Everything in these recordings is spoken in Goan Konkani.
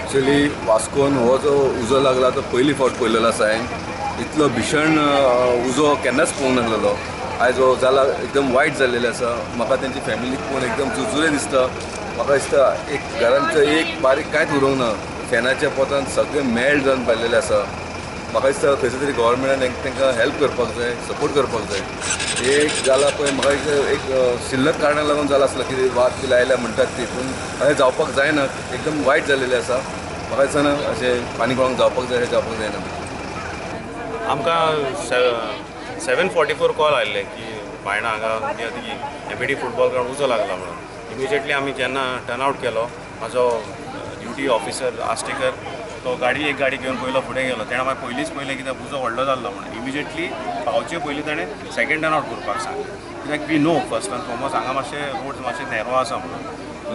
एक्चुली वास्कोन हो जो उजो लागला तो पयली फावट पळयलेलो आसा हांवें. इतलो भीशण उजो केन्नाच पळोवंक नासलेलो. आयज हो जाला, एकदम वायट जाल्लेलें आसा. म्हाका तेंची फॅमिलीक पळोवन एकदम चुरचुरे दिसता. म्हाका दिसता एक घरांचो एक बारीक कांयच उरूंक ना. फॅनाच्या पोतान सगळें मेल्ट जावन पडलेलें आसा. म्हाका दिसता खंयसर तरी गव्हर्मेंटान तांकां हेल्प करपाक जाय, सपोर्ट करपाक जाय. एक जाला पळय, म्हाका एक एक शिल्लक कारणाक लागून जाला आसलो कितें, वात बी लायल्या म्हणटात ती, पूण अशें जावपाक जायना. एकदम वायट जाल्लेलें आसा. म्हाका दिसना अशें आनी कोणाक जावपाक जाय, अशें जावपाक जायना. आमकां 7:44 कॉल आयिल्ले की बायणा हांगा near the MBD football ground उजो लागला म्हणून. इमिजिएटली आमी जेन्ना टर्न आवट केलो, म्हाजो ड्युटी ऑफिसर आस्टेकर तो गाडी एक गाडी घेवन पयलो फुडें गेलो. तेणें मागीर पयलींच पयलें कित्याक उजो व्हडलो जाल्लो म्हणून. इमिजिएटली पावचे पयलीं ताणें सेकंड टर्न आवट करपाक सांगलें, कित्याक we know first and foremost हांगा मातशें रोड मातशें नॅरो आसा म्हणून.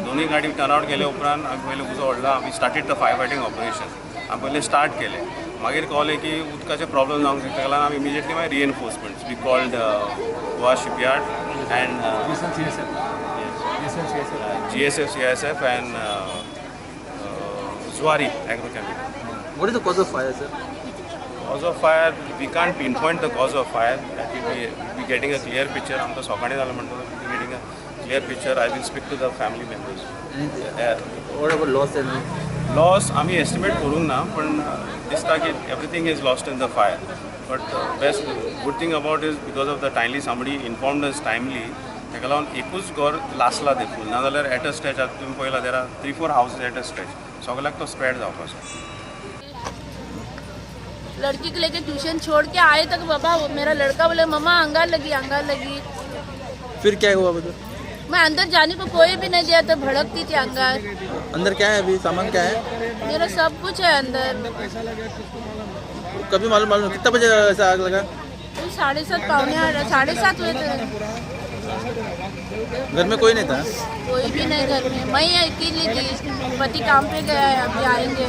दोनूय गाडी टर्न आवट केले उपरांत आमी पयलें उजो व्हडलो, आमी started the fire fighting operation. आमी पयलें स्टार्ट केलें, मागीर कळ्ळें की उदकाचें प्रॉब्लम जावंक शकता. ताका लागून आमी इमिजिएटली मागीर reinforcements we called Goa shipyard and GSF, CISF and Zuari Agrochemical. What is the cause of fire, sir? Cause of fire, we can't pinpoint the cause of fire. That will be getting a clear picture. आमकां सकाळीं जालें म्हणटकच we be getting a clear picture. I will speak to the family members. What about loss and loss आमी एस्टिमेट करूंक ना, पण दिसता की everything is lost in the fire. But best good thing about is because of the timely somebody informed us timely, ताका लागून एकूच घर लासला ते फूल, नाजाल्यार एट अ स्ट्रेच आतां तुमी पळयला there are 3-4 houses at a stretch, सगळ्याक तो स्प्रेड जावपाचो. लड़की को लेके ट्यूशन छोड़ के आए तक बाबा, वो मेरा लड़का बोले, मम्मा, अंगार लगी, अंगार लगी. फिर क्या हुआ बता? मैं अंदर जाने को कोई भी नहीं दिया तो भड़कती थी अंगार. अंदर क्या है अभी, सामान क्या है? मेरा सब कुछ है अंदर. कभी मालूम मालूम कितना बजे ऐसा आग लगा? तो 7:30, 7:45, 7:30 हुए थे. घर में कोई नहीं था? कोई भी नहीं घर में, मैं ही अकेली थी. पति काम पे गया है, अभी आएंगे.